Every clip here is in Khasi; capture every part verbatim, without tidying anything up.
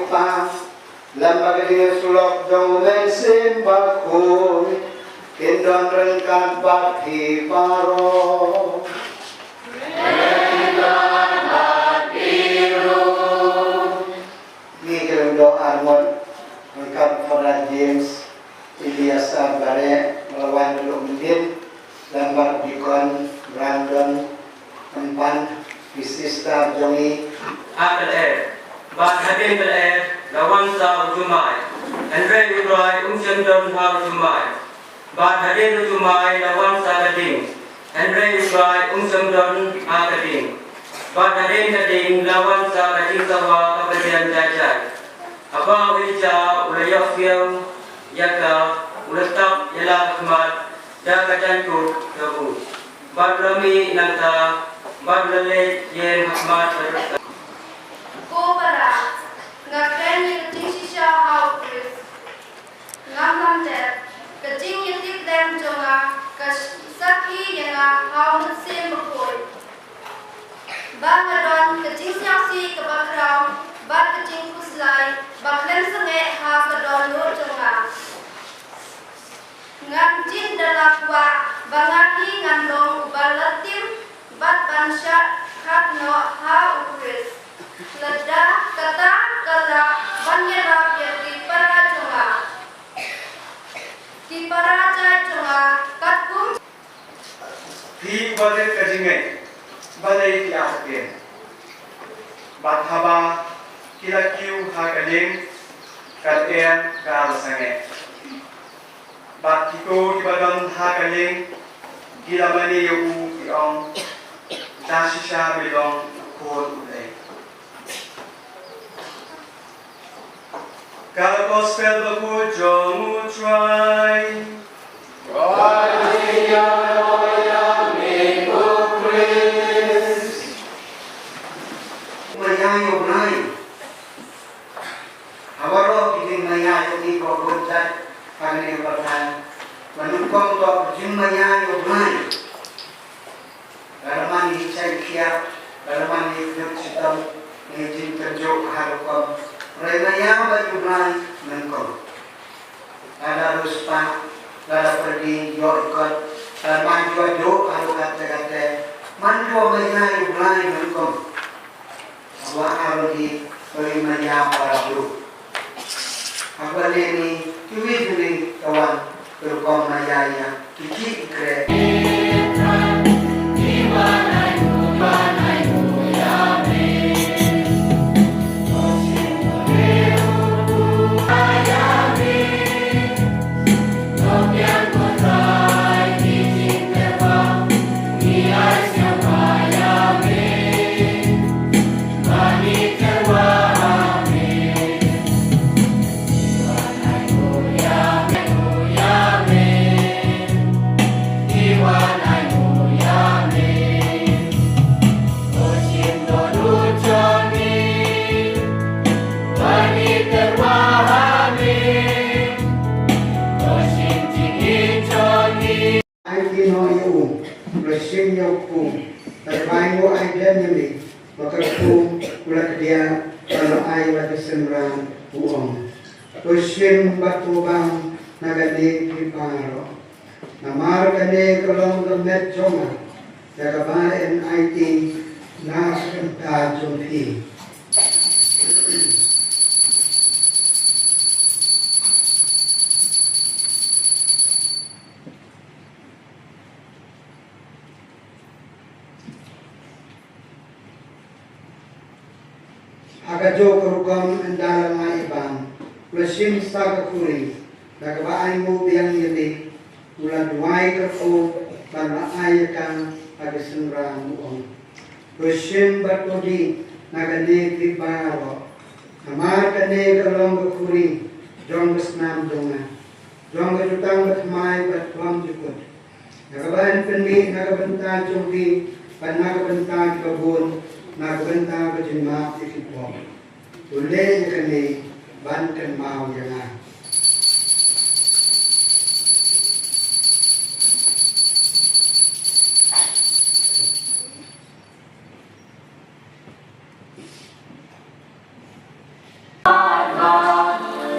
Pa, lem bad ka jingïasyllok jong U Mynsiem Bakhuid, kin don ryngkat bad phi baroh. Ngi kyrdoh arngut ryngkat Father James Eliasar Bare, ba la wan da u myndin, lem bad Deacon Brandon Kempan, ki sister jong ngi. Ha ka lyer bad hadien ka lyer la wan sa u jumai, hynrei U Trai um shym don ha u jumai. Bad hadien u jumai la wan sa ka ding, hynrei U Trai um shym don ha ka ding. Bad hadien ka ding la wan sa ka jingsawa kaba jem jai jai. Haba u Elijah u la ïohsngew ïa ka, u la tap ïa la ka khmat da ka jaiñkup jong u, bad u la mih nangta, bad u la leit ïeng ha khmat ka jong U Trai. Ko para, nga kren ïa ka jingshisha ha U Khrist. Ngam lam dep, ka jingïatiplem jong nga ka sakhi ïa nga ha U Mynsiem Bakhuid, ba nga don ka jingsngewsih kaba khraw bad ka jingkhuslai ba khlem sangeh ha ka dohnud jong nga. Ngan jied da la kwah ba nga hi ngan long uba la tim bad ban shah khad noh ha U Khrist. Lada kata ka lah ban ïarap ïa ki para jong nga, ki para jait jong nga, katkum. Phi uba leh ka jingngeit balei phi ap ïa ki? Bad haba ki la kiew ha ka lieng, ka lyer ka la sangeh. Bad kito kiba don ha ka lieng ki la mane ïa u, ki ong, "Ïa shisha me long u Khun U Blei." Ka Gospel Bakhuid jong U Trai. Khublei ïa me ko Khrist. Maïa ïa U Blai. Ha baroh ki jingmaïa jong ngi ko bun jait, hangne ha pyrthei, ba nyngkong ka jingmaïa ïa U Blai. Lada man ngi shait khiah, lada man ngi kynjoh shitom, ngi jingkynjoh ha rukom, hynrei maïa bad U Blai nyngkong. Lada riewspah, lada pyrdi, ïoh ikot, lada man ïoh duh haduh katta katta, man ïoh maïa ïa U Blai nyngkong. Haba ïa ngi, to ïa maïa para briew. Haba ïa ngi, kiwei kiwei ka wan ka rukom maïa ïa ki, ki khreh. Ai ti noh ïa u, u la shim ïa u khum, bad bai u ai dem ïa me, bad ka khum u la kdiah, bad u la ai ïa la ka synran, u ong. To shim bad to bam na kane phi baroh. Namar kane ka long ka met jong nga, ïa kaba yn aiti na ka bynta jong phi. Ha kajuh ka rukom ynda la ngai bam, u la shim sa ka khuri, da kaba ainguh biang ïa te, u la duwai kyrkhu, bad la ai ïa ka ha ki synran, u ong. To shim bad to dih na kane phi baroh. Namar kane ka long ka khuri jong ka snam jong nga, jong ka jutang bathymmai bad bymjukut, na kaba yn pynmih na ka bynta jong phi bad na ka bynta kiba bun, na ka bynta ka jingmap ïa ki pop. To leh ïa kane ban kynmaw ïa nga.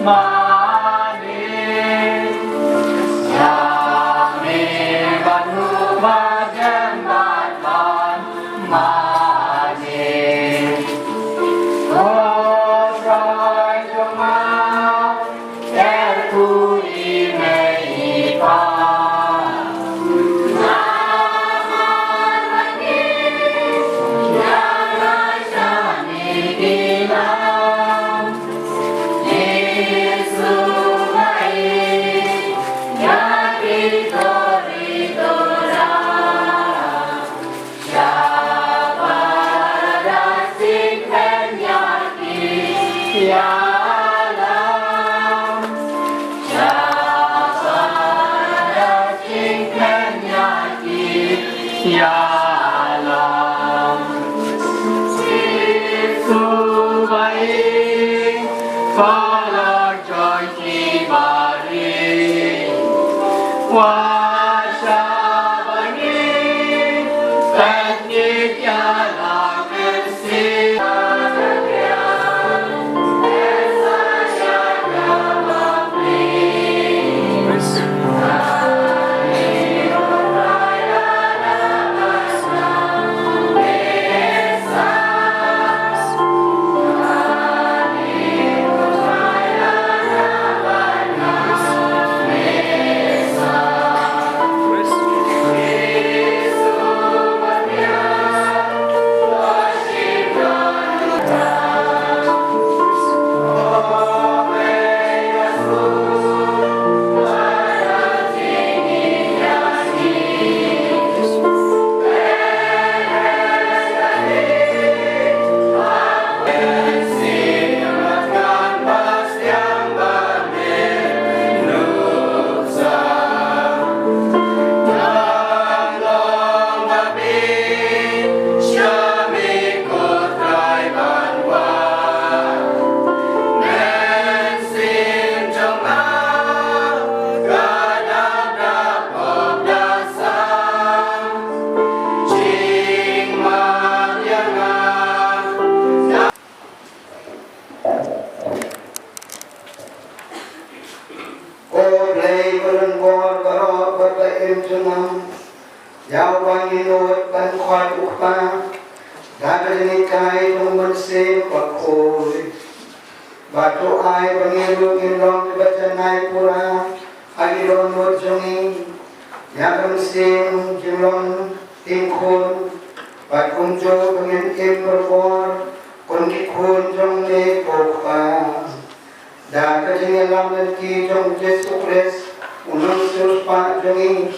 Mane, ïa me ban ïoh ba jan bad ban mane. Ko Trai jong nga, ïa ku i mei i pa. Ko Blei ba don bor baroh bad ba im junom, ïa uba ngi nud ban khot u Kpa da ka jinghikai jong u Mynsiem Bakhuid. Bad to ai ba ngi ruh ngin long kiba janai pura ha ki dohnud jong ngi, ïa ka mynsiem jinglong tyngkhun, bad kumjuh ba ngin im barabor kum ki khun jong me ko Kpa. Da ka jingïalam lynti jong u Jisu Khrist, u Nongsiewspah jong ngi,